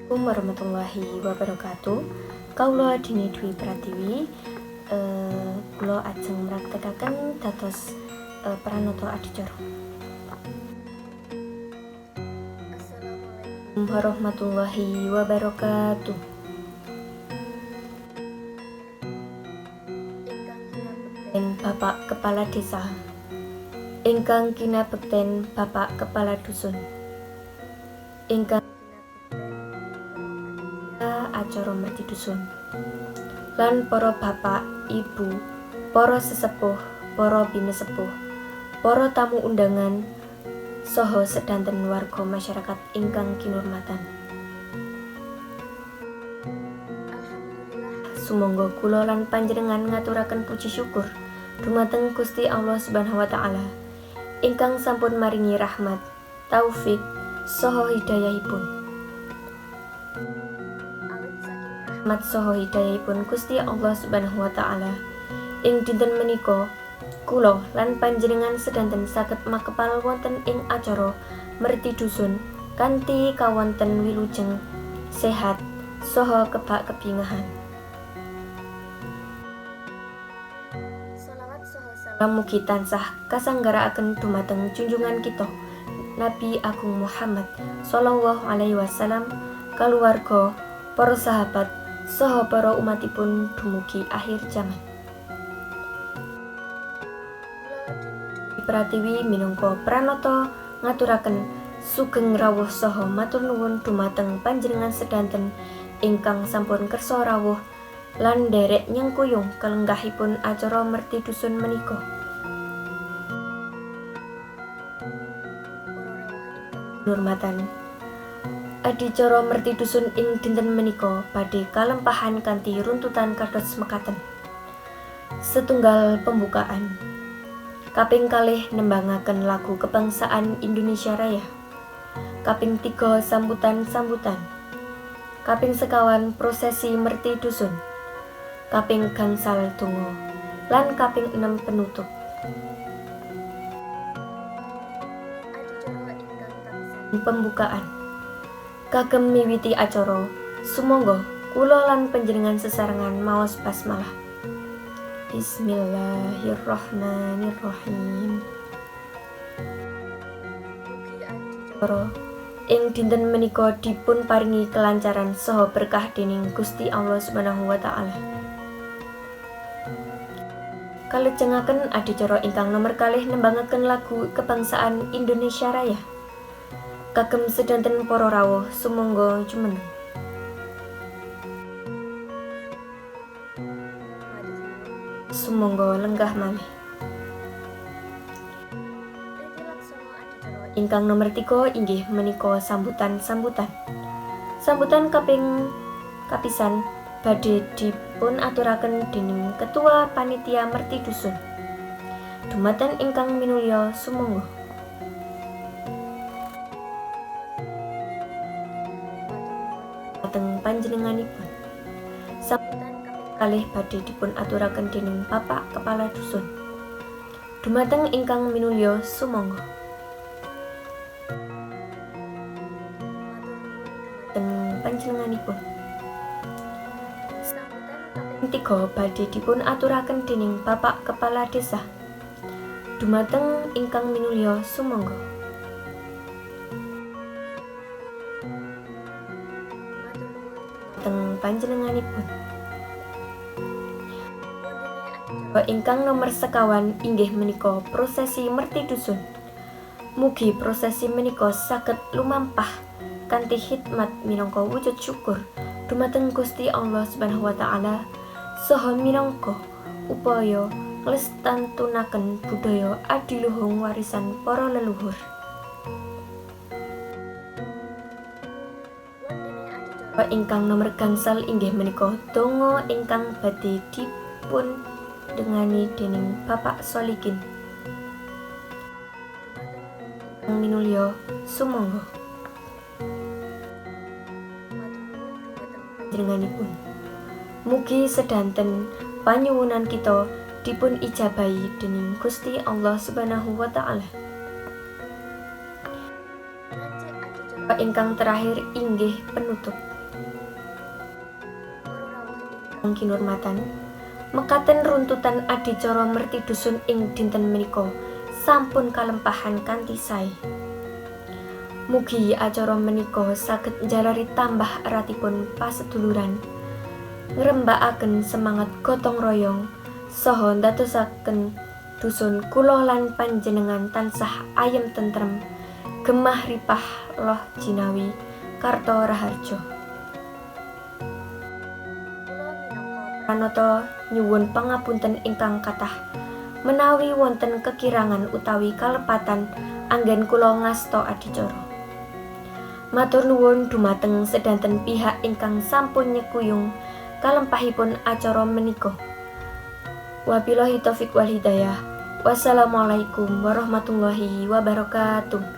Warahmatullahi wabarakatuh. Kawula Dini Dwi Pratiwi, kula ajeng mraktekaken dados pranata adicara. Assalamualaikum Warahmatullahi wabarakatuh. Ingkang kinabekten Den Bapak Kepala Desa, ingkang kinabekten Bapak Kepala Dusun, ingkang kinabekten acara merti dusun, lan para bapak, ibu, para sesepuh, para pinesepuh, para tamu undangan, saha sedanten warga masyarakat ingkang kinurmatan. Alhamdulillah. Sumangga kula lan panjenengan ngaturaken puji syukur dumateng Gusti Allah Subhanahu wa taala ingkang sampun maringi rahmat, taufik, saha hidayahipun. Awit saking Rahmat saha hidayahipun Gusti Allah Subhanahu wa taala, ing dinten menika kula lan panjenengan sedanten saged makepal wonten ing acara merti dusun kanthi kawonten wilujeng, sehat, saha kebak kebingahan. Sholawat saha salam Mugi tansah kasanggarakaken dumateng junjungan kita Nabi Agung Muhammad sallallahu alaihi wasallam, kaluwarga, para sahabat, saha para umatipun dumugi akhir jaman. Kula Dini Dwi Pratiwi minangka pranata ngaturaken sugeng rawuh saha matur nuwun dumateng panjenengan sedanten ingkang sampun kersa rawuh lan nderek nyengkuyung kalenggahipun acara merti dusun menika. Para rawuh ingkang Nurmatan. Adicara merti dusun ing dinten menika badhe kalempahan kanthi runtutan kados mekaten. Setunggal, pembukaan. Kaping kalih, nembangaken lagu kebangsaan Indonesia Raya. Kaping tiga, sambutan-sambutan. Kaping sekawan, prosesi merti dusun. Kaping gangsal, donga. Lan kaping 6, penutup. Adicara ingkang kapisan. Pembukaan. Kagem miwiti acara, sumangga kula lan panjenengan sesarengan maos basmalah. Bismillahirrahmanirrahim. Mugi adicara Para ing dinten menika dipun paringi kelancaran saha berkah dening Gusti Allah Subhanahu wa taala. Kalejengaken adicara ingkang nomer kalih, nembangaken lagu kebangsaan Indonesia Raya. Kagem sedanten para rawuh, sumangga jumeneng. Matur nuwun. Sumangga lenggah malih. Titi laksana adicara Ingkang nomer 3 inggih menika sambutan-sambutan. Sambutan kaping kapisan badhe dipun aturaken dening Ketua Panitia Merti Dusun. Dumateng ingkang minulya, sumangga. Matur nuwun. Dumateng panjenenganipun. Sambutan kaping Kalih badhe dipun aturaken dening Bapak Kepala Dusun. Dumateng ingkang minulya, sumangga. Matur nuwun dumateng Dumateng panjenenganipun. Sambutan kaping Tiga badhe dipun aturaken dening Bapak Kepala Desa. Dumateng ingkang minulya, sumangga. Matur nuwun dumateng Dumateng panjenenganipun. Wontene adicara Ingkang nomer sekawan inggih menika prosesi merti dusun. Mugi prosesi menika saged lumampah kanthi hikmat minangka wujud syukur dumateng Gusti Allah Subhanahu wa taala saha minangka upaya nglestantunaken budaya adiluhung warisan para leluhur. Wontene adicara Ingkang nomer gangsal inggih menika donga ingkang badhe dipun dengani dening Bapak Solikin. Dumateng ingkang Minulya, sumangga. Matur nuwun dumateng Panjenenganipun. Mugi sedanten panyuwunan kita dipun ijabahi dening Gusti Allah Subhanahu wa taala. Ngancik adicara Ingkang terakhir inggih penutup. Ingkang kinurmatan, mekaten runtutan adicara merti dusun ing dinten menika sampun kalempahan kanthi sae. Mugi acara menika saged njalari tambah eratipun paseduluran, ngrembakaken semangat gotong royong, saha ndadosaken dusun kula lan panjenengan tansah ayem tentrem, gemah ripah loh jinawi karta raharja. Kula minangka pranata nyuwun pangapunten ingkang kathah menawi wonten kekirangan utawi kalepatan anggen kula ngasta adicara. Matur nuwun dumateng sedanten pihak ingkang sampun nyekuyung kalempahipun acara menika. Wabillahi taufik wal hidayah. Wassalamualaikum warahmatullahi wabarakatuh.